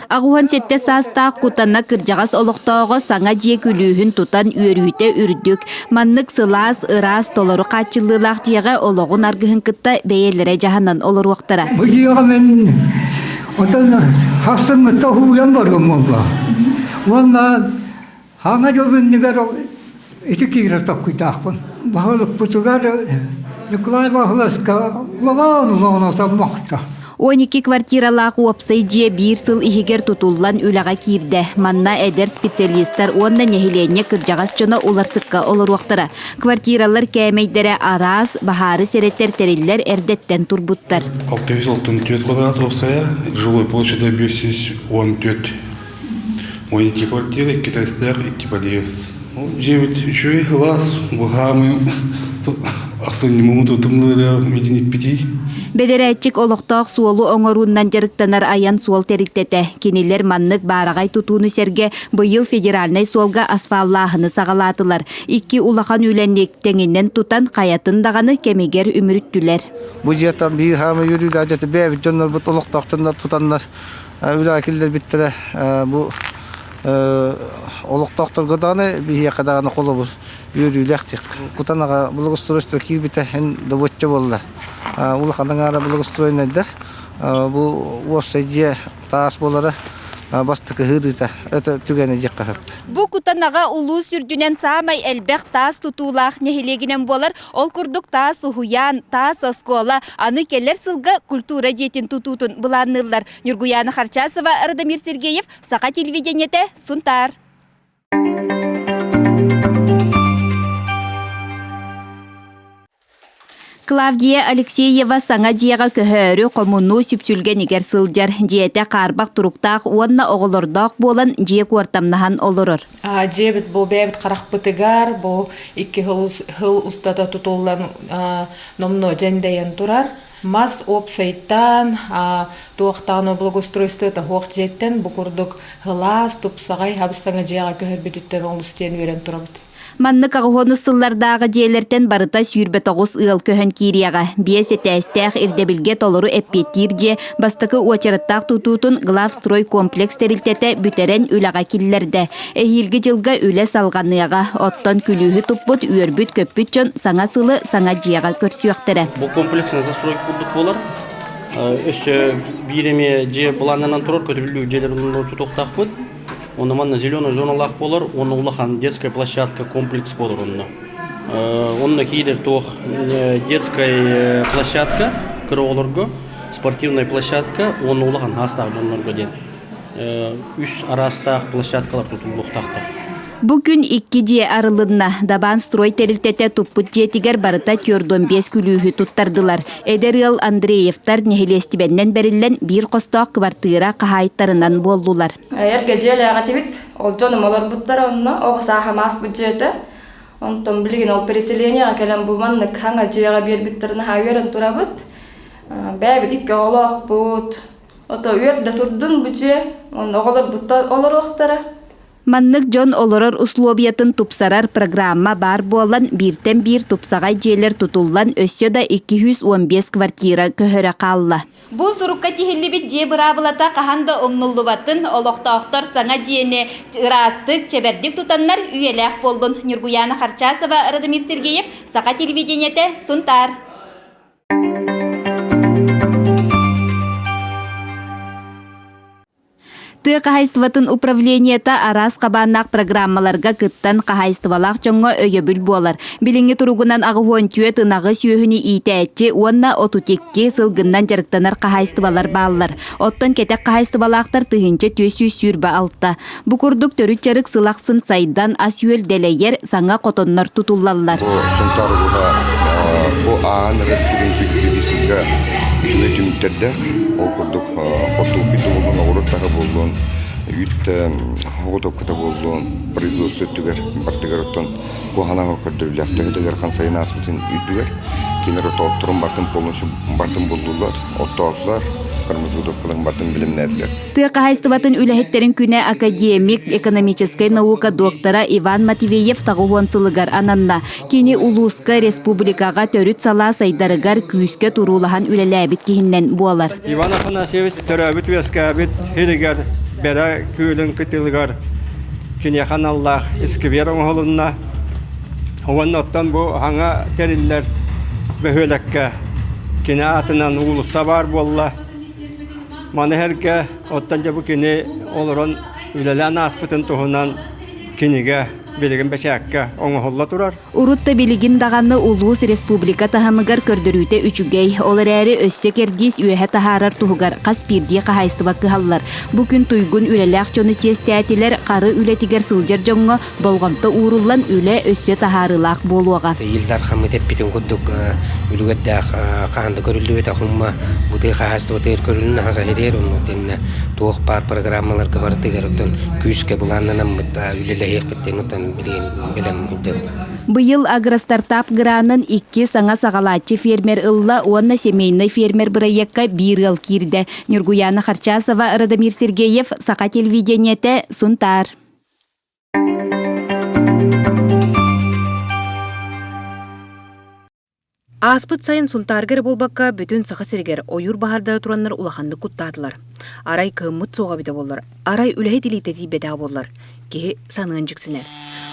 87 саастаах Кутана кырдьаҕас олохтооҕо саҥа дьиэ күлүүһүн тутан үөрүүтэ үрдүк. Маннык сылаас, ыраас, толору хааччыллыылаах дьиэҕэ олоҕун аргыһын кытта бэйэлэрэ дьаһанан олоруохтара. Бу дьиэҕэ мин отон хастыҥҥыта уһуйан барыам буолла. Уонна Хаҥа дьыл иннигэр ити киирэр толкуйдаахпын. Баһылыкпытыгар Николай Баһыласка улахан улахан мохто. 12 квартиралаах уопсай дьиэ биир сыл иһигэр тутуллан үлэҕэ киирдэ. Манна эдэр специалистар уонна нэһилиэнньэ кырдьаҕас дьоно уларсыкка олоруохтара. Квартиралар кээмэйдэрэ араас, баһаары сэрэтэр тэриллэр эрдэттэн турбуттар. 664 квадрат уопсайа, жилой площадь 514. 12 квартира, икки этээстээх, икки подъезд. Дьиэбит үчүгэй сылаас, быһаамы ахсынньы тутумлыырыгар видиниппитий. Бэдэрээччик олохтоох суолу оҥорууннан дьарыктанар айан суол тэрилтэтэ. Кинилэр маннык баараҕай тутууну сэргэ быйыл федеральнай суолга асфаллааһыны саҕалаатылар. Икки улахан үлэни тэҥинэн тутан хайатын даҕаны кэмигэр үмүрүттүлэр. Бу дьиэтэн биир хаамы үөрүүлээх дьиэтэ бэйэбит дьоннорбут олохтоох дьоннор тутаннар үлэҕэ киллэрбиттэрэ бу олохтоохторго даҕаны биһиэхэ даҕаны холобур үөрүүлээх диэх Кутанаҕа благоустройство киирбитэ эн добуочча буолла улахан аҥаара благоустроеннайдар бу уопсай дьиэ таас буолара бастакы ыһыырыыта это түгэнэ диэххэ сөп. Бу Кутанаҕа улуус үрдүнэн саамай элбэх таас тутуулаах нэһилиэгинэн буолар. Ол курдук таас уһуйаан, таас оскуола, аны кэлэр сылга культура дьиэтин тутуутун былаанныыллар. Ньургуйаана Харчасова, Радомир Сергеев, Саха телевидениетэ, Сунтаар. Клавдия Алексеева саҥа дьиэҕэ көһөөрү хомунуу сүпсүлгэнигэр сылдьар. Дьиэтэ хаарбах туруктаах уонна оҕолордоох буолан дьиэ куортамнаһан олорор. Дьиэбит бу бэйэбит харахпытыгар бу икки сыл устата тутуллан номнуо дьэндэйэн турар. Мас уопсайтан туохтаан благоустройство тоһуох дьиэттэн бу курдук сылаас, тупсаҕай хабыс-саҥа дьиэҕэ көһөрбүтүттэн олус диэн үөрэн турабыт. Маннык аҕыһуону сыллардааҕы дьиэлэртэн барыта 29 ыал көһөн киириэҕэ. Биэс этээстээх ирдэбилгэ толору эппиэттиир дьиэ бастакы уочараттаах тутуутун Главстрой комплекс тэрилтэтэ бүтэрэн үлэҕэ киллэрдэ. Эһиилги дьылга үлэ салҕаныаҕа. Оттон күлүүһү туппут, үөрбүт-көппүт дьон саҥа сылы саҥа дьиэҕэ көрсүөхтэрэ. Бу комплексная застройка курдук буолар. Өссө биир эмиэ дьиэ былааннанан турар, көтүрүллүү дьиэлэр тутуохтаахпыт. Онно манна зеленая зоналаах буолар, уонна улахан детская площадка комплекс буолар онно. Онно киирэр туох детская площадка кыра оҕолорго, спортивная площадка уонна улахан хаастаах дьоннорго диэн үс араастаах площадкалар тутуллуохтаахтар. Бу күн икки дьиэ арылынна. Дабаан строй тэрилтэтэ туппут дьиэтигэр барыта 45 күлүүһү туттардылар. Эдэр ыал Андреевтар нэһилиэстибэннэн бэриллэн биир хостоох кыбартыыра хаһаайыттарынан буоллулар. Эргэ дьиэлээх этибит. Ол дьонум олорбуттара онно. Оҕо сааһа ааспыт дьиэтэ. Онтон билигин ол переселениеҕа кэлэн бу маннык хаҥа дьиэҕэ биэрбиттэрин наһаа үөрэн турабыт. Бэйэбит икки оҕолоохпут. Ото үөрдэ турдун бу дьиэ. Онно оҕолорбут олоруохтара. Маннык дьон олорор услуобуйатын тупсарар программа баар буолан, бииртэн биир тупсаҕай дьиэлэр тутуллан, өссө да 215 квартира көһөрө хаалла. Бу сурукка тиһиллибит дьиэ быраабылата хаһан да умнуллубатын, олохтоохтор саҥа дьиэни ыраастык, чэбэрдик тутаннар үйэлээх буоллун. Ньургуйаана Харчасова, Радомир Сергеев, Саха телевидениетэ, Сунтаар. Тыа хаһаайыстыбатын управлениета араас хабааннаах программаларга кыттан хаһаайыстыбалаах дьоҥҥо өйөбүл буолар. Билиҥҥи туругунан 84 ынаҕы сүөһүнү иитээччи уонна 32 сылгыннан дьарыктанар хаһаайыстыбалар бааллар. Оттон кэтэх хаһаайыстыбалаахтар 1426. Бу курдук төрүт дьарык сыл ахсын сайдан ас-үөл дэлэйэр, саҥа хотоннор тутуллаллар. Бу Сунтаар улууһа бу аан эрэр кирин сылга үчүгэй түмүктэрдээх. Ол курдук хортуоппуй да буоллун, оҕуруот таһа буоллун, үүт оҕотопкута буоллун, производство өттүгэр бартыгар оттон куһаҕан көрдөрүүлээх төһө да ыарахан сайын ааспытын үрдүгэр кинилэр отторун бартын полностью бартын буллулар, оттоотулар. кормозаготовкаларын бартын билимнээтилэр. Тыа хаһаайыстыбатын үлэһиттэрин күнэ академик, экономическай наука доктора Иван Матвеев таҕыһуон сылыгар ананна. Кини улууска, республикаҕа төрүт салаа сайдарыгар күүскэ туруулаһан үлэлээбит киһиннэн буолар. Иван Афанасьевич төрөөбүт-үөскээбит сиригэр Бэрэ күөлүн кытылыгар киниэхэ аналлаах искибиэр оҥоһулунна. Уонна оттон бу хаҥа тэриллэр бөһүөлэккэ кини аатынан уулусса баар буолла. Маны сэргэ оттон дьэ бу кини олорон үлэлээн ааспытын туһунан кинигэ билигин бэчээккэ оҥоһулла турар. Урут да билигин даҕаны улуус республика таһымыгар көрдөрүүтэ үчүгэй, ол эрээри өссө кэрдиис үөһэ таһаарар туһугар хас биирдии хаһаайыстыба кыһаллар. Бу күн туйгун үлэлээх дьону чиэстээтилэр, хары үлэтигэр сылдьар дьоҥҥо болҕомто ууруллан үлэ өссө таһаарыылаах буолуоҕа. Ил Дархаммыт эппитин курдук үлүгэрдээх хаһан да көрүллүбэтэх умма бу тыа хаһаайыстыбатыгар көрүлүн аһара иһириэр онно тэннэ туох баар программаларга барытыгар оттон күүскэ былааннанаммыт үлэлэһиэхпит оттон билигин бэлэм Быйыл Агростартап гранын икки саҥа саҕалааччы фермер ылла уонна семейный фермер бырайыакка биир ыал киирдэ. Ньургуяна Харчасова, Радомир Сергеев, Саха телевидениетэ, Сунтаар. Ааспыт сайын Сунтаарга эрэ буолбакка, бүтүн Саха сиригэр ойуур баһаардара тураннар улаханнык куттаатылар. Арай кыһыммыт суоҕа эбитэ буоллар, арай үлэһит илиитэ тиийбэтэҕэ буоллар, киһи саныан дьиксинэр.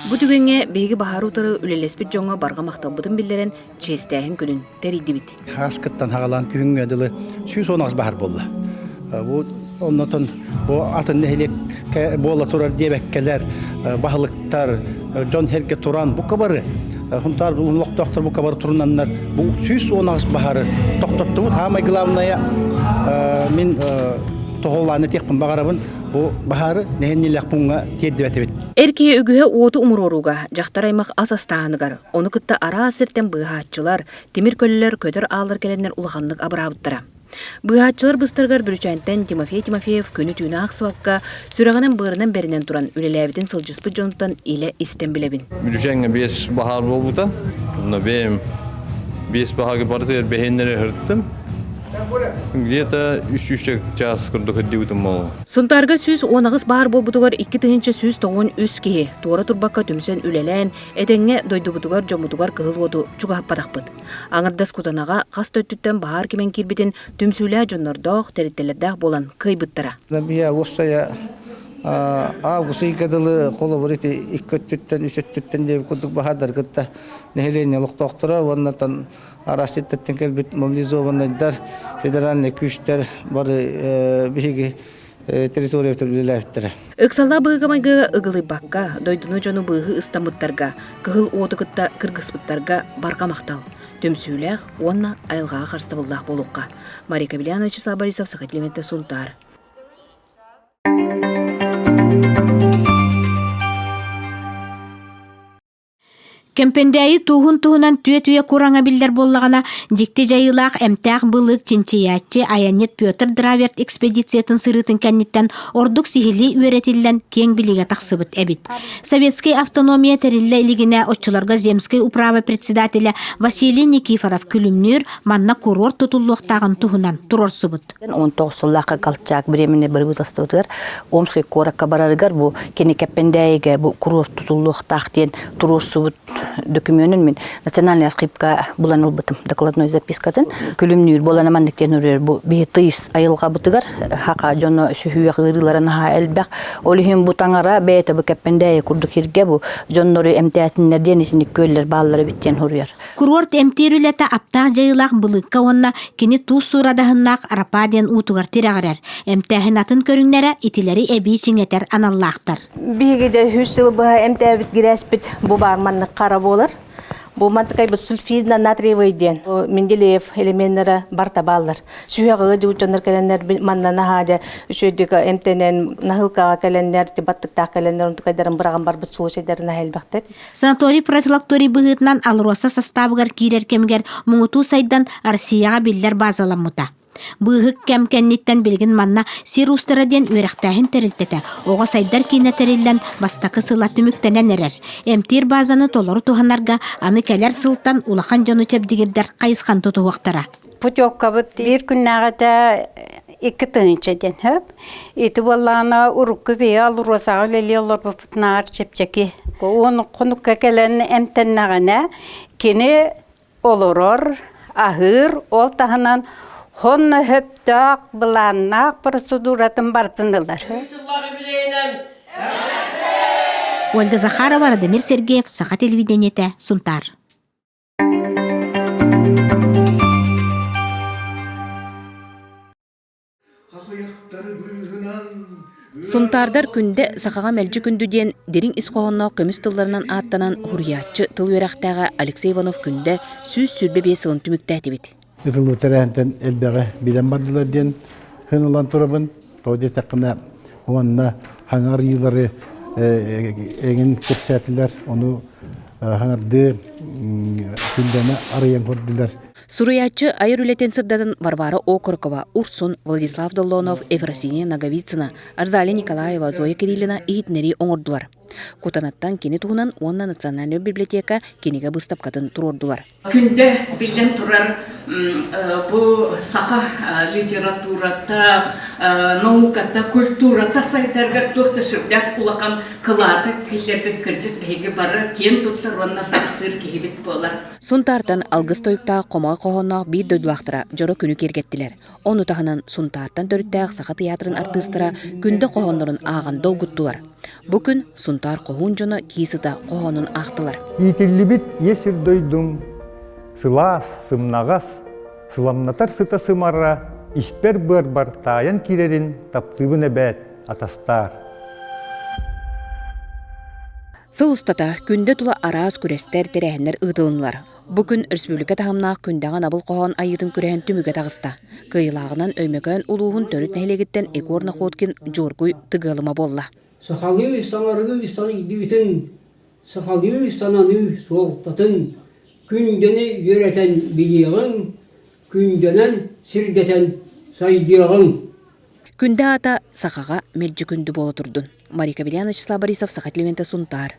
Бу түгэҥҥэ биһиги баһаары утары үлэлэспит дьоҥҥо барҕа махталбытын биллэрэн, чиэстээһин күнүн тэрийдибит. Хааскыттан хагалаан күһүҥҥэ дылы 118 баһар буолла. Бу оннотон бу атын нэһилиэккэ буола турар диэбэккэлэр, баһылыктар, дьон сэргэ туран бу кабары Хунтаар олохтоохтор бу кабары турунаннар бу 118 баһары тохтоттубут. Хаамай главное мин тоҕолааны тиэхпин баҕарабын бу баһары нэһилиэнньэлээх пууҥҥа тиэрдибэтибит. Эр киһи үгүһэ уоту умуруорууга, дьахтар аймах ас астааһыныгар, ону кытта араас сиртэн быыһааччылар, тимир көлөлөр, көтөр ааллар кэлэннэр улаханнык абыраабыттара. Быыһааччылар быстарыгар Бүрүчээнтэн Тимофей Тимофеев күнү-түүнү аахсыбакка, сүрэҕинэн-быарынан бэринэн туран үлэлээбитин сылдьыспыт дьонтон илэ истэн билэбин. Бүрүчээҥҥэ биэс баһаар буолбута. Онно бэйэм биэс баһаарга барытыгар бэһиэннэри ыһырттым. Где-то үс сүүсчэ чаас курдук сылдьыбытым буолуо. Сунтаарга 118 баһаар буолбутугар 2193 киһи туора турбакка түмсэн үлэлээн, этэҥҥэ дойдубутугар, дьоммутугар кыһыл уоту чугаһаппатахпыт. Аҥардас Кутанаҕа хас да өттүттэн баһаар кимэн киирбитин түмсүүлээх дьоннордоох, тэрилтэлэрдээх буолан кыайбыттара. Бия уопсайа август ыйга дылы холобур ити икки өттүттэн, үс өттүттэн диэбит курдук баһаардар кытта нэһилиэнньэ олохтоохторо уонна араас сирдэттэн кэлбит мобилизованнайдар, федеральнай күүстэр бары биһиги территориябытыгар үлэлээбиттэрэ. Ыксаллаах быһыыга-майгыга ыгылыйбакка, дойдуну дьону быыһыы ыстаммыттарга, кыһыл уоту кытта кыргыспыттарга барҕа махтал, түмсүүлээх уонна айылҕаҕа харыстабыллаах буолуохха. Мария Кобеляна, Вячеслав Борисов, Саха телевидениетэ Сунтаар. Кэмпэндээйи тууһун туһунан түөт үйэ кураҥа биллэр буоллаҕына, дьикти дьайыылаах эмтээх былыык чинчийээччи айанньыт Петр Драверт экспедициятын сырыытын кэнниттэн ордук сиһилии үөрэтиллэн киэҥ билиигэ тахсыбыт эбит. Советскай автономия тэриллэ илигинэ оччолорго Земскэй управа председателэ Василий Никифоров күлүмнүүр манна курорт тутуллуохтааҕын туһунан туруорсубут. 19 сыллаахха Колчак временный правительствотыгар Омскай куоракка барарыгар бу кини Кэппэндээйигэ бу курорт тутуллуохтаах диэн туруорсубут докумуонун мин национальный архивка булан ылбытым докладной запискатын күлүмнүүр буолан маннык диэн уруйар бу биһи тыйыс айылҕабытыгар хака дьоно сүһүөх ыарыылара наһаа элбэх ол иһин бу таҥара бэйэтэ бу Кэппэндээйи курдук сиргэ бу дьоннору эмтээтиннэр диэн итинник күөллэр бааллар эбит диэн суруйар Курорт эмтиир үлэтэ аптаах дьайыылаах былыыкка уонна кини туус суурадаһыннаах Арапа диэн уутугар тирэҕирэр. Эмтээһин атын көрүҥнэрэ итилэри эбии чиҥэтэр аналлаахтар. Биһиги дьэ үс сыл быһа эмтээбит гирээспит бу баар маннык хара буолар. Бу мантыкайбыт сульфидно натриевый диэн Менделеев элеменнэрэ барта бааллар. Сүһэҕи дьоннор кэлэннэр манна наһаа дьэ үчүгэйдик эмтэнэн наһылкаҕа кэлэннэр баттыктаах кэлэннэр онтукайдарын быраҕан барбыт случайдары наһаа элбэхтэр. Санаторий профилакторий быһыытынан АЛРОСА састаабыгар киирэр кэмигэр муҥутуу сайдан Россияҕа биллэр базаламмыта. Быыһык кэм кэнниттэн билигин манна сир уустара диэн үөрэхтээһин тэрилтэтэ оҕо сайдар киинэ тэриллэн бастакы сыла түмүктэнэн эрэр. Эмтиир базаны толору туһанарга аны кэлэр сылтан улахан дьону чэбдигирдэр хайысхан тутуһуохтара. Путевкабыт биир күннээҕитэ. 2000 диэн хөп. Ити буоллаҕына урукку биһи Алроса-ҕа үлэлии олорбуппутунааҕар чэпчэки. Уон хонукка кэлэн эмтэннэҕинэ кини олорор, аһыыр, ол таһынан хонно хөптөөх былааннаах процедуратын барытын ылар. Ольга Захарова, Радомир Сергеев, Саха телевидениетэ, Сунтаар. Сунтаардар Күндэ сахаҕа мэлдьи күндү диэн дириҥ ис хоһоонноох көмүс тылларынан ааттанан суруйааччы тыл үөрэхтээҕэ Алексей Иванов-Күндэ 125 сылын түмүктээтибит. Ытыллыбыт тэрээһинтэн элбэҕи билэн бардылар диэн ылан турабын. Тоҕо диэтэххинэ уонна хаҥар ыйыылары эҥин кэпсээтилэр, ону хаҥардыы күндэни арыйан көрдүлэр. Суруйааччы айар үлэтин сырдатан Варвара Окорокова, Урсун, Владислав Доллонов, Ефросинья Ноговицына, Арзалия Николаева, Зоя Кириллина иһитиннэрии оҥордулар. Кутанаттан кини туһунан уонна Национальнай библиотека кинигэ быыстапкатын туруордулар. Күндэ биллэн турар бу саха литературата, науката, культурата сайдарыгар туох да сүрдээх улахан кылааты киллэрбит кырдьык биһиги бары киэн туттар уонна таптыыр киһибит буолар. Сунтаартан алгыс тойуктаах хомоҕой хоһоонноох биир дойдулаахтара дьоро күнү киэргэттилэр. Ону таһынан Сунтаартан төрүттээх Саха тыйаатырын артыыстара Күндэ хоһооннорун ааҕан долгуттулар. Бу күн Сунтаар хоһуун дьоно кии сыта хоһоонун аахтылар. Иитиллибит ийэ сир дойдум сылаас, сымнаҕас, сыламнатар сыта сымара испэр быарбар таайан киирэрин таптыыбын эбээт, атастаар. Сыл устата Күндэ тула араас күрэстэр, тэрээһиннэр ыытылыннылар. Бу күн республика таһымнаах Күндэҕэ анабыл хоһоон айыытын күрэһин түмүгэ таҕыста. Кыайыылааҕынан Өймөкөөн улууһун төрүт нэһилиэгиттэн Егор Находкин Дьуоргуй Тыгыалыма буолла. Сахалыы саҥарыы сайдыытын, сахалыы сананыы суолтатын Күндэни үөрэтэн билиэҕиҥ, Күндэнэн сирдэтэн сайдыаҕыҥ. Күндэ аата сахаҕа мэлдьи күндү буола турдун. Марика Беляна, Вячеслав Борисов, Саха телевидениета Сунтаар.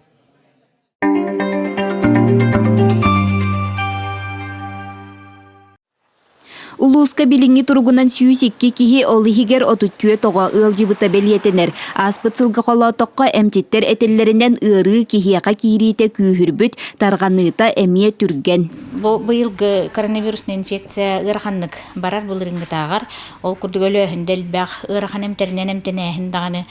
Улууска билиҥҥи туругунан 102 киһи, ол иһигэр 34 оҕо ыалдьыбыта бэлиэтэнэр. Ааспыт сылга холоотоххо, эмчиттэр этэллэринэн ыарыы киһиэхэ киириитэ күүһүрбүт, тарҕаныыта эмиэ түргэн. Бу быйылгы коронавируснай инфекция ыараханнык барар былырыыҥҥытааҕар. Ол курдук өлөөһүн да элбэх, ыарахан эмтэринэн эмтэнээһин даҕаны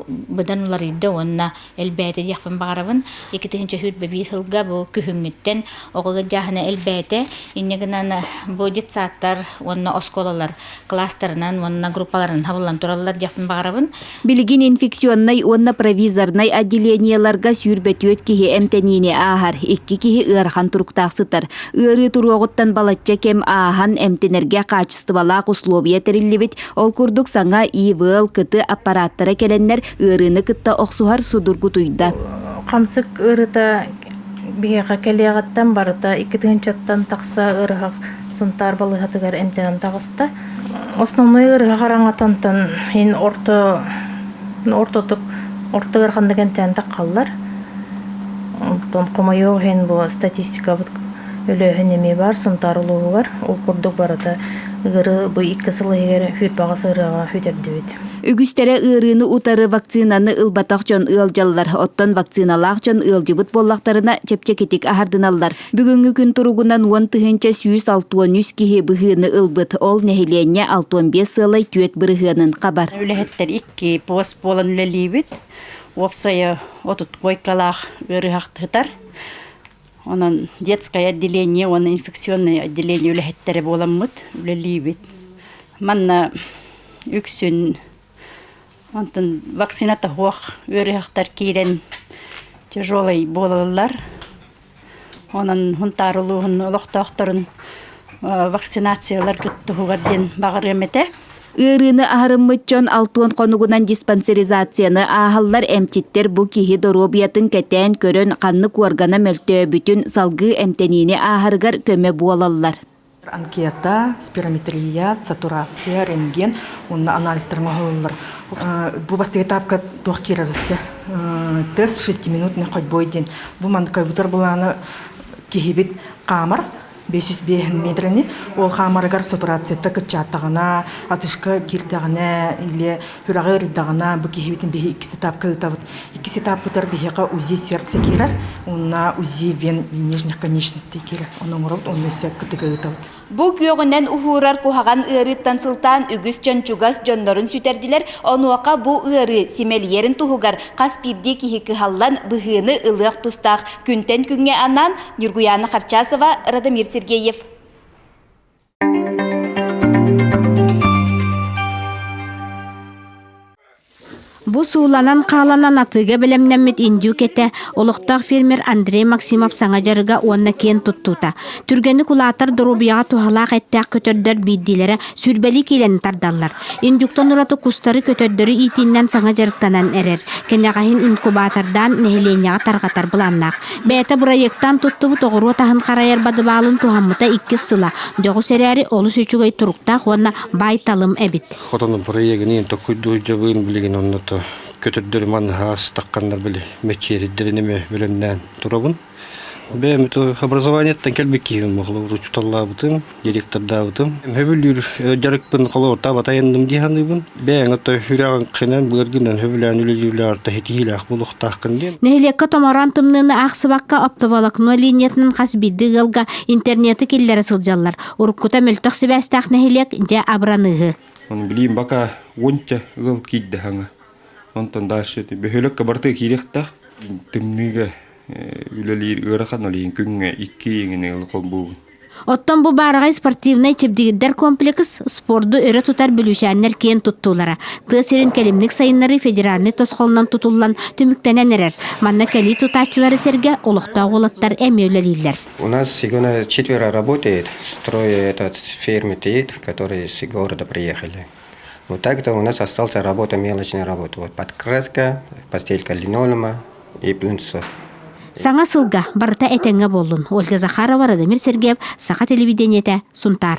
быдан уларыйда уонна элбээтэ диэхпин баҕарабын. 2021 сылга бу күһүҥҥүттэн оҕо ыалдьааһына элбээтэ. Инньэ гынан бу детсадтар уонна оскуолалар класстарынан уонна группаларынан хабыллан тураллар диэхпин баҕарабын. Билигин инфекционнай уонна провизорнай отделениеларга 104 киһи эмтэниини ааһар, икки киһи ыарахан туруктаах сытар. Ыарыы туруоҕуттан балачча кэм ааһан эмтэнэргэ хаачыстыбалаах условия тэриллибит. Ол курдук саҥа ИВЛ КТ аппараттара кэлэннэр ыарыыны кытта охсуһар судургутуйда. Хамсык ыарыыта биһиэхэ кэлиэҕиттэн барыта 2 тыһыынчаттан тахса ыарыһах Сунтаар балыыһатыгар эмтэнэн таҕыста. Основной ыарыһах араҥатантан ин орто ортотук орто ыараханнык эмтэнэн таххаллар. Онтон хомойуох иһин бу статистикабыт өлөөһүн эмиэ баар Сунтаар улууһугар. Ол курдук барыта ыарыы бу икки сыл иһигэр сүүрбэҕэ ырыаҕа сүтэрдибит. Үгүстэрэ ыарыыны утары вакцинаны ылбатах дьон ыалдьаллар. Оттон вакциналаах дьон ыалдьыбыт буоллахтарына чэпчэкитик аһардыналлар. Бүгүҥҥү күн туругунан 10 163 киһи быһыыны ылбыт. Ол нэһилиэнньэ 65,4 бырыһыанын хабар. Үлэһиттэр икки пост буолан үлэлиибит. Уопсайа 30 койкалаах ыарыһахтытар. Онон детское отделение уонна инфекционное отделение үлэһиттэрэ буоламмыт үлэлиибит. Манна үксүн онтон вакцината суох ыарыһахтар киирэн тяжелый буолаллар. Онон Сунтаар улууһун олохтоохторун вакцинациялар туһугар диэн баҕарыам этэ. Ыарыыны аһарыммыт дьон алтуон хонугунан диспансеризацияны ааһаллар эмчиттэр бу киһи доруобуйатын кэтээн көрөн ханнык уоргана мөлтөөбүтүн салгыы эмтэниини ааһарыгар көмө буолаллар. Анкета, спирометрия, сатурация, рентген уонна анализтар оҥоһуллар. Бу бастакы этапка туох киирэр өссө? Тест шестиминутный ходьбой диэн. Бу маннык компьютер былааны киһибит хаамар. 505 метрени. Ол хаамарыгар сатурацията кыччааттаҕына, атышка киирдэҕинэ или сүрэҕи ырыйдаҕына бу киһибитин биһи иккис этапка ыытабыт. Иккис этаппытыгар биһиэхэ УЗИ сердца киирэр, уонна УЗИ вен нижних конечностей киирэр. Ону оҥоробут, онно өссө кытыга ыытабыт. Бу күөҕүнэн уһуурар куһаҕан ыарыыттан сылтаан үгүс дьон чугас дьоннорун сүтэрдилэр, онуоха бу ыарыы симэлийэрин туһугар хас биирдии киһи кыһаллан быһыыны ылыах тустаах. Күнтэн күҥҥэ анаан Ньургуйаана Харчасова, Радомир Сергеев. Бу сууланан хааланан атыыга бэлэмнэммит индюк этэ олохтоох фермер Андрей Максимов саҥа дьарыга уонна киэн туттуута. Түргэнник улаатар доруобуйаҕа туһалаах эттээх көтөрдөр биирдиилэрэ сүүрбэлии киилэни тардаллар. Индюктан ураты кустары көтөрдөрү иитииннэн саҥа дьарыктанан эрэр. Кэнэҕэһин инкубатордаан нэһилиэнньэҕэ тарҕатар былааннаах. Бэйэтэ бырайыактаан туттубут оҕуруот аһын харайар бадыбаалын туһаммыта иккис сыла. Дьоҕус эрээри олус үчүгэй туруктаах уонна баай-талым эбит. Хотонун проегын токкуйдуу дьабыын билигин онното көтөрдөрү маннаһаас тахханнар били мэччиэриддэрин эмэ бэлэмнээн турабын. Бэйэм образованиеттан кэлбит киһибин холобур учууталлаабытым, директордаабытым. Хөбүлүүр дьарыкпын холобур табатайынным дии саныыбын. Бэйэҥ ото сүрэҕиҥ хинэн быаргынан хөбүлээн үлэлиилээх тахитиилээх буолуохтааххын диэн. Нэһилиэккэ томороон тымныыны аахсыбакка оптоволокно линиятынан хас биирдии ыалга интернети киллэрэ сылдьаллар. Уруккута мөлтөх сибээстээх нэһилиэк дьэ абыраныыһы. Оны билиим бака уонча ыал киирдэ хаҥа. Онтон дальше бөһүөлэккэ барыта киириэхтээх. Тымныыга үлэлиир ыарахан ол иһин күҥҥэ икки иҥини ыл холбуубун. Оттон бу баараҕай спортивнай чэбдигирдэр комплекс спорду өрө тутар бүлүүчээннэр киэн туттуулара. Тыа сирин кэлимник сайыннарыы федеральнай тосхолунан тутуллан түмүктэнэн эрэр. Манна кэлии тутааччылары сэргэ олохтоох уолаттар эмиэ үлэлииллэр. У нас сегодня четверо работает, трое этот фермы стоит, которые с города приехали. Вот так-то у нас остался работа, мелочная работа. Вот подкраска, постелька линолеума и плинтусов. Саҥа сылга барыта этэҥҥэ буоллун. Ольга Захарова, Радомир Сергеев, Саха телевидениетэ, Сунтаар.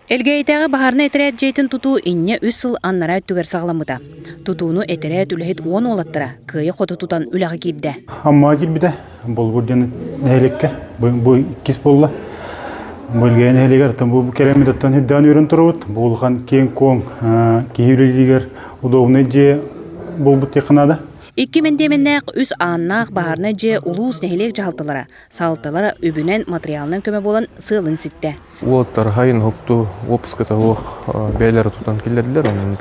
Элгээйитээҕи баһаарынай этэрээт дьиэтин тутуу инньэ үс сыл аннараа өттүгэр саҕаламмыта. Тутууну этэрээт үлэһит уон уолаттара кыайа-хото тутан үлэҕэ киирдэ. Аммаҕа киирбитэ, Болугур диэн нэһилиэккэ. Бу иккис буолла. Бу Элгээйи нэһилиэгэр бу кэлэммит оттон үрдээн үөрэн турабыт. Бу улахан киэҥ-куоҥ киһи үлэлииригэр удобнай дьиэ буолбут диэххэ наада. Икки мэндиэмэннээх үс ааннаах баһаарынай дьиэ улуус нэһилиэк дьаһалталара, салалталара үбүнэн, матырыйаалынан көмө буолан сыалын ситтэ. Уолаттар хайын уһукту уоппуската суох бэйэлэрэ тутан киллэрдилэр, онон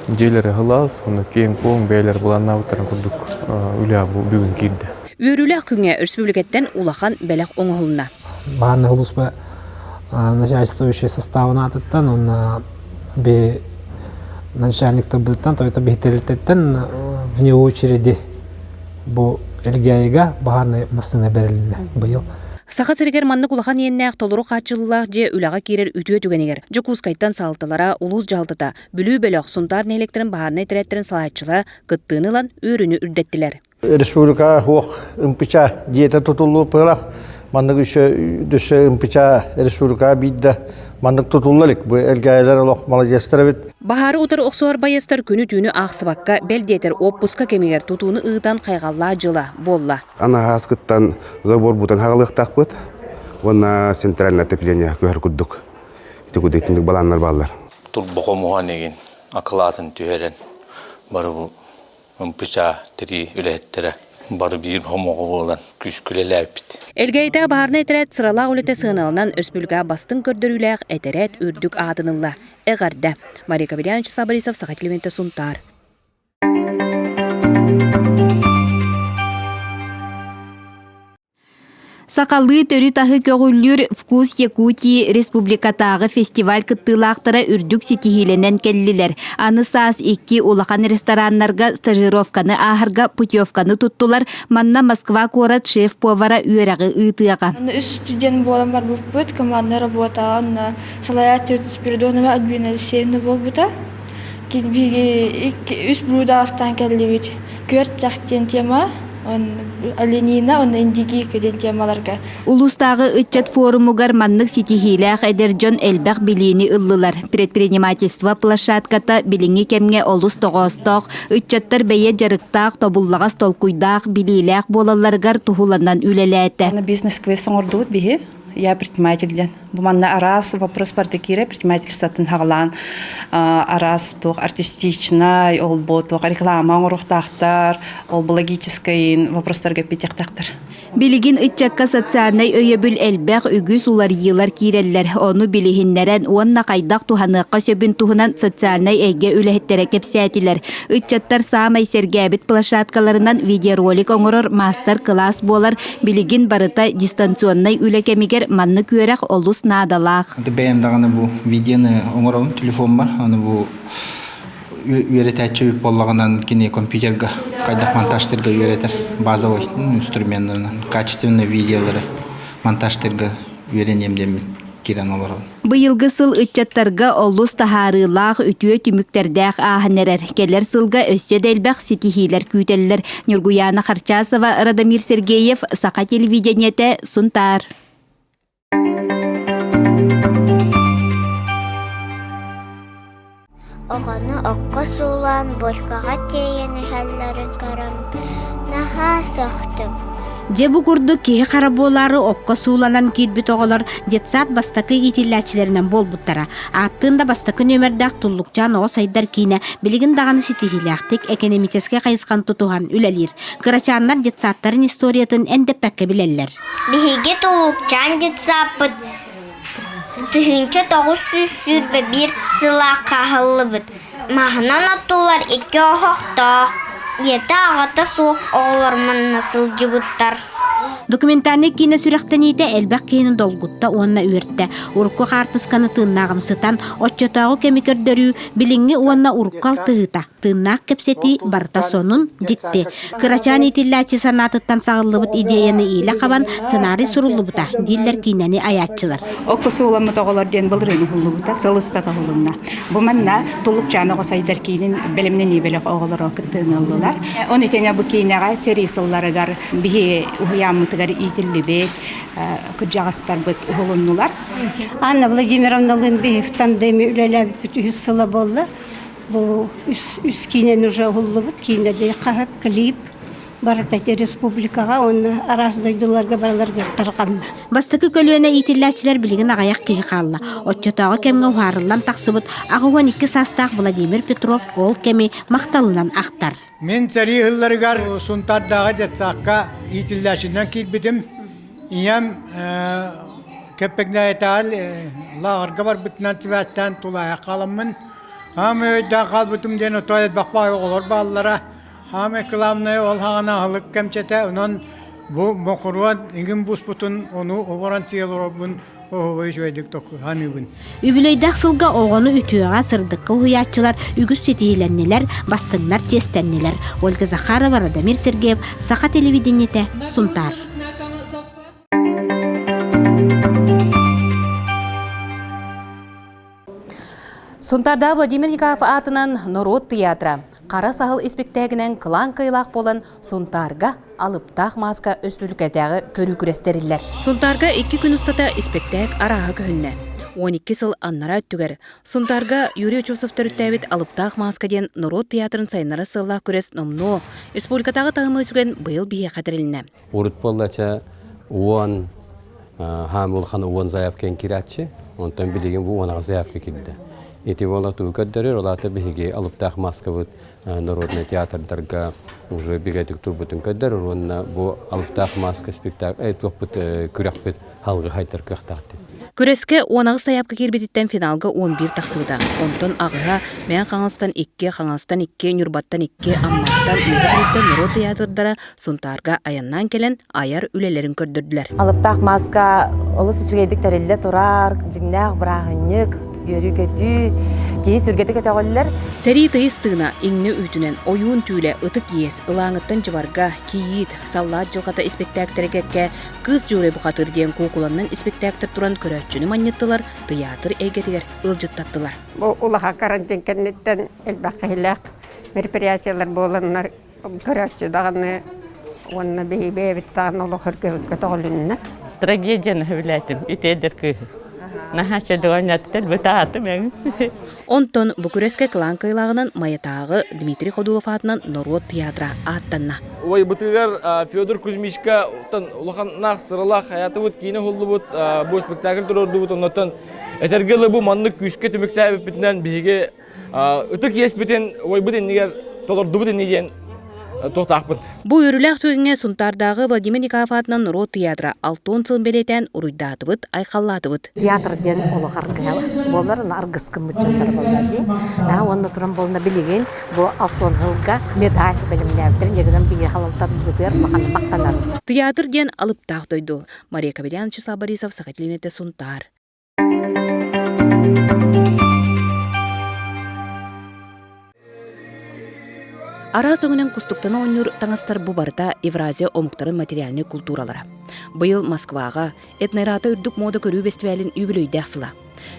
дьиэлэрэ сылаас, онно киэҥ-куоҥ бэйэлэрэ былааннаабыттарын курдук үлэ бүгүн киирдэ. Үөрүүлээх күҥҥэ өрөспүүбүлүкэттэн улахан бэлэх оҥоһулунна. Бааннай улууспа начальствующай составын аатыттан уонна би начальниктарбытыттан, тойото биһи тэрилтэттэн вне очереди бу Элгээйигэ баһаарынай массыына бэрилиннэ быйыл. Саха сиригэр маннык улахан иэннээх толору хааччыллыылаах дьиэ үлэҕэ киирэр үтүө түгэнигэр Дьокуускайтан салалталара, улуус дьаһалтата, Бүлүү бөлөх, Сунтаар нэһилиэктэрин баһаарынай этэрээттэрин салайааччылара кыттыыны ылан үөрүүнү үрдэттилэр. Республика суох ымпыча дьиэтэ тутуллуу пыылах маннык үсө дөссө ымпыча республика биирдэ маннык тутулла илик бу элгээйилэр олох молодецтар эбит. Баһаары утары охсуһар байыастар күнү-түүнү аахсыбакка, бэл диэтэр уоппуска кэмигэр тутууну ыытан хайҕаллаах дьыла буолла. Анаһааскыттан заборбутун хаҕылыахтаахпыт уонна центральное отопление көһөр курдук ити курдук итинник балааннар бааллар. Турбо хомуһан игин акылаатын түһэрэн бары МПЧ тирии үлэһиттэрэ бары биир хомоҕо буолан күүскэ үлэлээбиппит. Элгээйитээҕи баһаарынай этэрээт сыралаах үлэтэ сыаналанан өрөспүүбүлүкэҕэ бастыҥ көрдөрүүлээх этэрээт үрдүк аатын ылла. Эҕэрдэ! Мария Кабельянович Борисов, Саха телевидениетэ Сунтаар. Сахалыы төрүт аһы көҕүлүүр «Вкус Якутии» республикатааҕы фестиваль кыттыылаахтара үрдүк ситиһиилэнэн кэллилэр. Аны саас икки улахан рестораннарга стажировканы ааһарга путевканы туттулар. Манна Москва куорат шеф-повара үөрэҕи ыытыаҕа. Үс студент буолан барбыппыт, командная работаҕа онно салайааччыбыт Спиридонова Альбина Алексеевна буолбута. Биһиги үс блюдо астаан кэллибит. Күөрчэх диэн тема. Оленина уонна Индигирка диэн темаларга. Улуустааҕы ыччат форумугар маннык ситиһиилээх эдэр дьон элбэх билиини ыллылар. Предпринимательство площадката билиҥҥи кэмҥэ олус тоҕоостоох, ыччаттар бэйэ дьарыктаах, тобуллаҕас толкуйдаах, билиилээх буолалларыгар туһуланан үлэлээтэ. Бизнес-квест оҥордубут биһи. Я предприниматель диэн. Бу манна араас вопрос барыта киирэ предпринимательствотын хаҕалаан араас туох артистичнай, ол бу туох реклама оҥоруохтаахтар, ол бу логическай вопростарга эппиэтиэхтээхтэр. Билигин ыччакка социальнай өйөбүл элбэх, үгүс уларыйыылар киирэллэр. Ону билиһиннэрэн уонна хайдах туһаныахха сөбүн туһунан социальнай эйгэ үлэһиттэрэ кэпсээтилэр. Ыччаттар саамай сэргээбит площадкаларынан видеоролик оҥорор маастар-кылаас буолар. Билигин барыта дистанционнай үлэ кэмигэр маннык үөрэх олус наадалаах. Бэйэм даҕаны бу видеоны оҥоробун телефоммар. Аны бу үөрэтээччи буоллаҕынан кини компьютерга хайдах монтажтарга үөрэтэр базовый инструменнарынан качественный видеолары монтажтарга үөрэниэм диэммин киирэн олоробун. Быйылгы сыл ыччаттарга олус таһаарыылаах, үтүө түмүктэрдээх ааһан эрэр. Кэлэр сылга өссө да элбэх ситиһиилэр күүтэллэр. Ньургуйаана Харчасова, Радомир Сергеев, Саха телевидениетэ, Сунтаар. Оҕону окко суулаан борькаҕа тиэйэн иһэллэрин көрөн наһаа сөхтүм. Дьэ бу курдук киһи хара буолаары окко сууланан киирбит оҕолор детсад бастакы иитиллээччилэринэн буолбуттара. Ааттыын да бастакы нүөмэрдээх Туллукчаан оҕо сайдар киинэ билигин даҕаны ситиһиилээхтик экономическэй хайысханы тутуһан үлэлиир. Кырачааннар детсадтарын историятын эндэппэккэ билэллэр. Биһиги Туллукчаан детсадпыт 1921 сыллаахха аһыллыбыт. Маһынан оттуллар икки оһохтоох, ийэтэ-аҕата суох оҕолор манна сылдьыбыттар. Документальнай киинэ сүрэхтэниитэ элбэх киһини долгутта уонна үөртэ. Урукку хаартысканы тыыннааҕымсытан, оччотооҕу кэми көрдөрүү, билиҥҥи уонна урукку алтыһыыта, тыыннаах кэпсэтии барыта сонун, дьикти. Кырачаан иитиллээччи санаатыттан саҕыллыбыт идеяны иилэ хабан сценарий суруллубута, дииллэр киинэни айааччылар. Окко сууламмыт оҕолор диэн былырыын уһуллубута, сыл устата уһулунна. Бу манна Туллукчаан оҕо сайдар киинин бэлэмнэнии бөлөх оҕолоро кыттыыны ыллылар. Ону тэҥэ бу киинэҕэ сэрии сылларыгар биһи уһуйааммытыгар иитиллибит кырдьаҕастарбыт уһулуннулар. Анна Владимировналыын биһи в тандеме үлэлээбиппит үһүс сыла буолла. Бу үс, үс киинэни уже уһуллубут. Киинэ хаһып, клип барыта республикаҕа уонна араас дойдуларга барыларыгар тарҕанна. Бастакы көлүөнэ иитиллээччилэр билигин аҕыйах киһи хаалла. Оччотооҕу кэмҥэ уһаарыллан тахсыбыт 82 саастаах Владимир Петров ол кэми махталынан ахтар. Мин сэрии сылларыгар Сунтаардааҕы детсадка иитиллээччинэн киирбитим. Ийэм Кэппэкнээйитээҕи лааҕырга барбытынан сибээстээн тулаайах хааламмын Хаамай өйдөөн хаалбытым диэн отой элбэх баай оҕолор бааллара. Хаамай кылаабынайа ол саҕана аһылык кэмчэтэ, онон бу мокуруон иҥин буспутун ону оборон сиэ олорорбун оһуобай үчүгэйдик саныыбын. Үбүлүөйдээх сылга оҕону үтүөҕэ, сырдыкка уһуйааччылар үгүс ситиһиилэннилэр, бастыҥнар чиэстэннилэр. Ольга Захарова, Радомир Сергеев, Саха телевидениетэ, Сунтаар. Сунтаардаах Владимир Николаев аатынан норуот тыйаатыра Хара саһыл испиктээгинэн кылаан кыайыылаах буолан Сунтаарга алыптаах мааска өрөспүүбүлүкэтээҕи көрүү күрэстэриллэр. Сунтаарга икки күн устата испиктээк арааһа көһүннэ. 12 сыл аннараа өттүгэр Сунтаарга Юрий Очосов төрүттээбит Алыптаах мааска диэн норуот тыйаатырын сайыннарар сыаллаах күрэс номнуо республикатааҕы таһымы сүгэн быйыл биһиэхэ тэрилиннэ. Урут буоллача уон хаам улахан уон заявка киирээччи, онтон билигин бу уонаҕа заявка киирдэ. Ити буола тугу көрдөрөр, ол аата биһиги алыптаах маскабыт народнай театрдарга уже бигэтик турбутун көрдөрөр уонна бу алыптаах маска спектакль туохпут күрэхпит халгы хайдар кыахтаах Күрэскэ 18 сайаапка киирбититтэн финалга 11 тахсыбыта. Онтон аҕыһа Мэҥэ Хаҥаластан икки, Хаҥаластан икки, Ньурбаттан икки, Амматтан, Үөһээ Бүлүүттэн норуот тыйаатырдара Сунтаарга айаннаан кэлэн айар үлэлэрин көрдөрдүлэр. Алыптаах мааска олус үчүгэйдик тэриллэ турар, дьиҥнээх бырааһынньык, үөрүү-көтүү, киһи сүргэтэ көтөҕүллэр. Сэрии тыйыс тыына иҥнэ үүтүнэн, ойуун түүлэ, ытык иэс, ылааҥыттан дьыбарга, кийиит, саллаат дьылҕата испэктээктэрэ кэккэ Кыыс Дьуурай бухатыыр диэн куукуланнан испэктээктэр туран көрөөччүнү манньыттылар, тыйаатыр эйгэтигэр ыалдьыттаттылар. Бу улахан карантин кэнниттэн элбэх киһилээх мероприятиелар буоланнар көрөөччү даҕаны. Уонна биһи бэйэбит даҕаны олох өргөбүт көтөҕүлүннэ. Трагедияны сөбүлээтим ити эдэр кыыһы. Наһаа чөдөҕөнньөттөр бытаатым эҥин. Онтон бу күрэскэ кылаан кыайылааҕынан Майатааҕы Дмитрий Ходулов аатынан норуот театра ааттанна. Убайбытыгар Федор Кузьмичка улаханнаах сыралаах хаятыбыт киинэ уһуллубут бу спектакль туруордубут оннуттан этэргэ дылы бу маннык күүскэ түмүктээбиппитинэн биһиги ытык иэспитин убайбыт иннигэр толордубут ини диэн туохтаахпыт. Бу үөрүүлээх түгэҥҥэ Сунтаардааҕы Владимир Николаев аатынан норуот театра алтон сылын бэлиэтээн уруйдаатыбыт, айхаллаатыбыт. Театр диэн олох аргыһа буолар, аргыс гыммыт дьоннор буолла дии. Уонна туран буолна билигин бу алтон сылга медаль бэлэмнээбиттэр, инньэ биһиги халалтарбытыгар улахан махтанар. Театр диэн алыптаах дойду. Мария Кабельян, Вячеслав Борисов, Саха телевидениетэ Сунтаар. Араас өҥүнэн кустуктана оонньуур таҥастар бу барыта Евразия омуктарын материальнай култууралара. Быйыл Москваҕа Этнората үрдүк муода көрүү бэстибээлин үбүлүөйдээх сыла.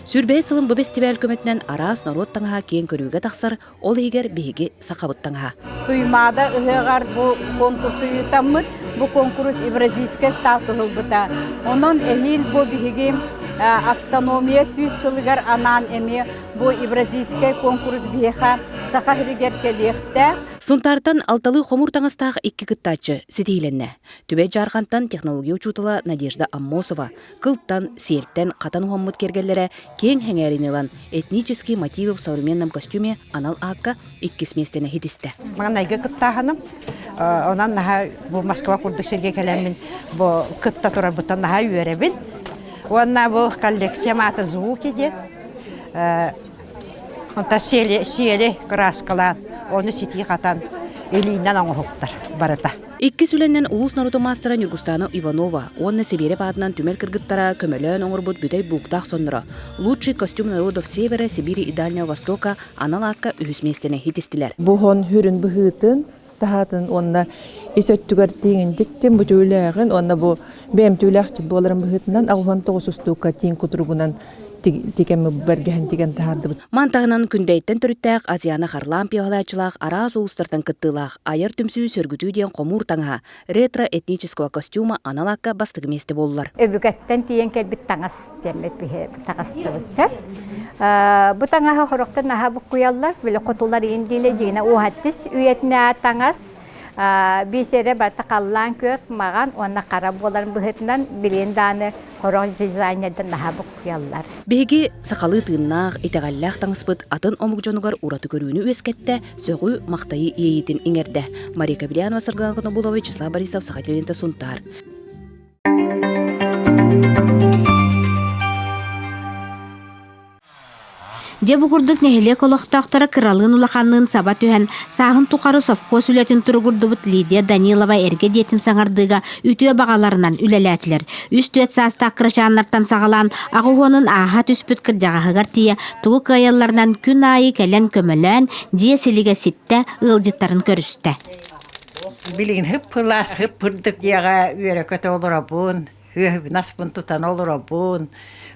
Сүүрбэһис сылын бу бэстибээл көмөтүнэн араас норуот таҥаһа киэҥ көрүүгэ тахсар, ол иһигэр биһиги сахабыт таҥаһа. Туймаада ыһыаҕар бу конкурсу ыытаммыт, бу конкурс евразийскай статус ылбыта. Онон эһиил бу биһиги автономия сүүс сылыгар анаан эмиэ бу евразийскай конкурс биһиэхэ Саха сиригэр кэлиэхтээх. Сунтаартан алталыы хомуур таҥастаах икки кыттааччы ситиһиилэннэ. Түбэй Дьаархантан технология учуутала Надежда Аммосова кылтан, сиэлтэн хатан уһаммыт киэргэллэрэ киэҥ сэҥээриини ылан, «Этнические мотивы в современном костюме» анал аакка иккис миэстэни ситистэ. Маҥнайгы кыттааһыным, онон наһаа бу Москва курдук сиргэ кэлэммин бу кытта турарбыттан наһаа үөрэбин. Уонна бу коллекциям аата «Звуки» диэн. Онтон сиэли, сиэли кырааскалаан, ону ситии хатан илиинэн оҥоһуктар барыта. Иккис үлэнэн улуус норуотун маастара Ньургустаана Иванова уонна Сибиэрэп аатынан түмэл кыргыттара көмөлөөн оҥорбут бүтэй бууктаах сонноро «Лучший костюм народов Севера, Сибири и Дальнего Востока» анал аакка үһүс миэстэни ситистилэр. Бу хон хүрүн быһыытын таһаатын уонна ис өттүгэр тииҥин тиктим бу түүлээҕин уонна бу бэйэм түүлээхчит буоларым быһыытынан аҕуһан тоҕус устуука тииҥ кутуругунан тикэммит бэргэһэн тигэн таһаардыбыт. Ман таһынан Күндэйттэн төрүттээх Азияна Харлампия уһалааччылаах араас улуустартан кыттыылаах айар түмсүү сөргүтүү диэн хомуур таҥаһа ретро-этнического костюма анал аакка бастакы миэстэ буоллулар. Өбүгэттэн тиийэн кэлбит таҥас диэммит биһи таҥастыбыт сөп. Бу таҥаһы хорохтон наһаа буккуйаллар, били хотулар иин диилэ дьиҥинэ уһаттис үйэтинэ таҥас Биисэрэ барыта халлаан күөх, маҕан уонна хара буоларын быһыытынан билигин даҕаны сорох дизайнердар наһаа буккуйаллар. Биһиги сахалыы тыыннаах, итэҕэллээх таҥаспыт атын омук дьонугар ураты көрүүнү үөскэттэ, сөҕүү-махтайыы иэйиитин иҥэрдэ. Мария Кобельянова, Саргылана Конобулова, Вячеслав Борисов, Саха телевидениета, Сунтаар. Дьэ бу курдук нэһилиэк олохтоохторо кыралыын-улаханныын саба түһэн, сааһын тухары совхоз үлэтин туругурдубут Лидия Данилова эргэ дьиэтин саҥардыыга үтүө баҕаларынан үлэлээтилэр. Үс-түөрт саастаах кырачааннартан саҕалаан аҕыс уонун ааһа түспүт кырдьаҕаһыгар тиийэ тугу кыайалларынан күн аайы кэлэн көмөлөөн, дьиэ силигэ ситтэ, ыалдьыттарын көрүстэ. Билигин хып-хылаас, хып-хырдык дьиэҕэ үөрэ-көтө олоробун. Үөһүбүн аспын тутан олоробун,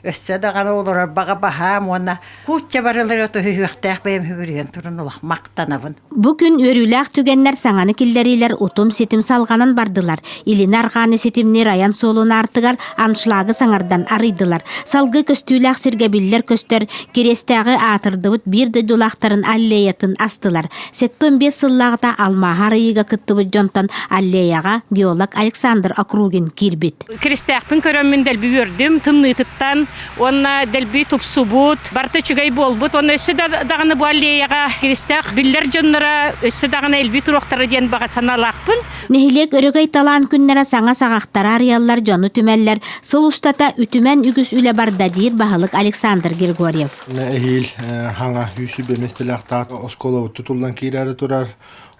өссө даҕаны олорор баҕа баһаам уонна куучча барылары отуһүһүөхтээх бэйэм үһүгүрүйэн туран олох махтанабын. Бу күн үөрүүлээх түгэннэр саҥаны киллэриилэр утум-ситим салҕанан бардылар. Илини-арҕааны ситимниир айан суолун аартыгар аншлагы саҥардан арыйдылар. Салгыы көстүүлээх сиргэ биллэр-көстөр Кириэстээҕи аатырдыбыт биир дойдулаахтарын аллеятын астылар. 75 сыллааҕыта алмааһы арыйыыга кыттыбыт дьонтон аллеяҕа геолог Александр Округин киирбит. Киристээхпин көрөммүн дэлби үөрдүм, тымныытыттан уонна дэлби тупсубут, барыта үчүгэй буолбут. Уонна өссө да даҕаны бу аллеяҕа Киристээх биллэр дьонноро өссө даҕаны элбии туруохтара диэн баҕа санаалаахпын. Нэһилиэк өрөгөй талаан күннэрэ саҥа саҕахтары арыйаллар, дьону түмэллэр, сыл устата үтүмэн үгүс үлэ барда диир баһылык Александр Григорьев. Эһиил хаҥа сүүс миэстэлээх оскуолабыт тутуллан киирээри турар.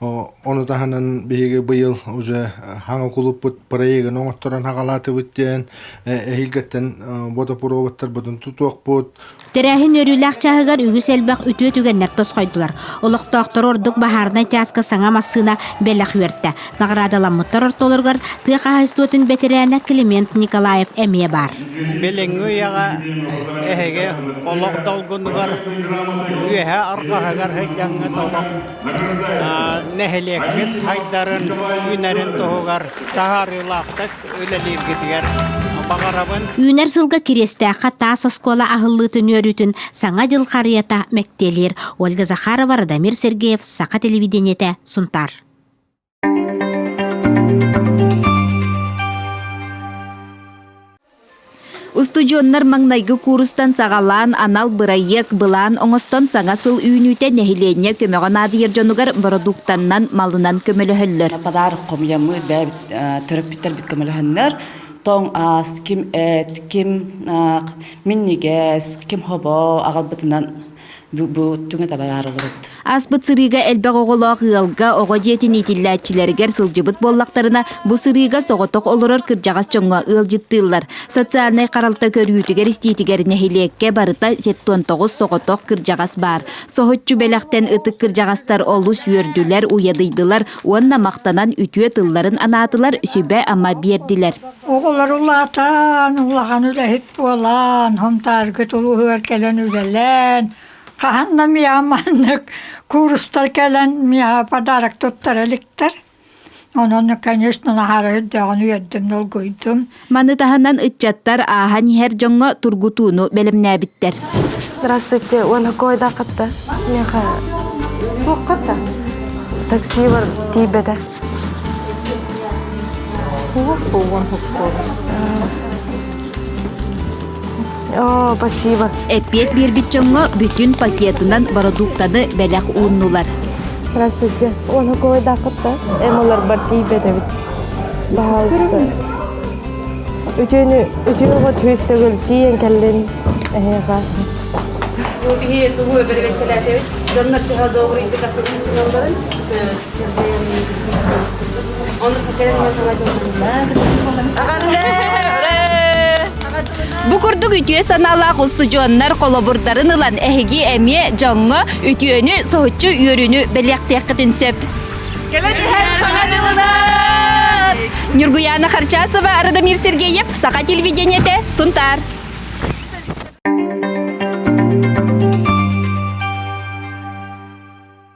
Ону таһынан биһиги быйыл уже хаҥа кулуппут проегын оҥотторон хаҕалаатыбыт диэн эһиилгэттэн водопроводтарбытын тутуохпут. Тэрээһин үөрүүлээх чааһыгар үгүс элбэх үтүө түгэннэр тосхойдулар. Олохтоохтор ордук баһаарынай чааска саҥа массыына бэлэх үөртэ. Наҕараадаламмыттар ортолоругар тыа хаһаайыстыбатын бэтэрээнэ Климент Николаев эмиэ баар. Билиҥҥи үйэҕэ эһиги олох долгунугар үөһэ арҕаһыгар сылдьаҥҥыт олох. нэһилиэккит хайдарын, үүнэрин туһугар таһаарыылаахтык үлэлииргитигэр баҕарабын. Үүнэр сылга Кириэстээххэ таас оскуола аһыллыытын үөрүүтүн Саҥа дьыл харыйата мэктиэлиир. Ольга Захарова, Радомир Сергеев, Саха телевидениетэ, Сунтаар. Устудьуоннар маҥнайгы куурустан саҕалаан анал бырайыак былаан оҥостон саҥа сыл үүнүүтэ нэһилиэнньэ көмөҕө наадыйар дьонугар бородууктаннан, малынан көмөлөһөллөр. Подарок хомуйаммыт бэйэбит төрөппүттэрбит көмөлөһөннөр тоҥ ас, ким эт, ким минньигэс, ким хобо аҕалбытынан бу түҥэ табаар олоробут. Ааспыт сырыыга элбэх оҕолоох ыалга оҕо дьиэтин иитиллээччилэригэр сылдьыбыт буоллахтарына, бу сырыыга соҕотох олорор кырдьаҕас дьоҥҥо ыалдьыттыыллар. Социальнай харалта көрүүтүгэр-истиитигэр нэһилиэккэ барыта 79 соҕотох кырдьаҕас баар. Соһуччу бэлэхтэн ытык кырдьаҕастар олус үөрдүлэр, уйадыйдылар уонна махтанан үтүө тылларын анаатылар, сүбэ-ама биэрдилэр. Оҕолор улаатан, улахан үлэһит буолан, Хомтааргыт улууһугар кэлэн үлэлээн, хаһан да миэхэ маннык курстар кэлэн миэхэ подарок туттара иликтэр. Онон, конечно, наһаа үрдээҕин үөрдүм, долгуйдум. Маны таһынан ыччаттар ааһан иһэр дьоҥҥо тургутууну бэлэмнээбиттэр. Здравствуйте, уонна койдаххытта? Миэхэ туоххатта? Такси бар тиийбэтэ. О, спасибо. Эппиэт биэрбит дьоҥҥо бүтүн пакетынан бородууктаны бэлэх ууннулар. Здравствуйте. Уонна койдаххытта? Эмаларбар тиийбэтэбит. Пожалуйста. Үтүөнү үтүө оҕо түһүс төгүл тиийэн кэллин эһиэхэ. Бу биһи тугу бэрэбиэркэлээтэбит. Дьоннор төһө добрыйдык астыгын Бу курдук үтүө санаалаах устудьуоннар холобурдарын ылан эһиги эмиэ дьоҥҥо үтүөнү, соһуччу үөрүүнү бэлиэхтиэххитин сөп. Кэлэн иһэр Саҥа дьылынан! Ньургуяна Харчасова, Радомир Сергеев, Саха телевидениетэ, Сунтаар.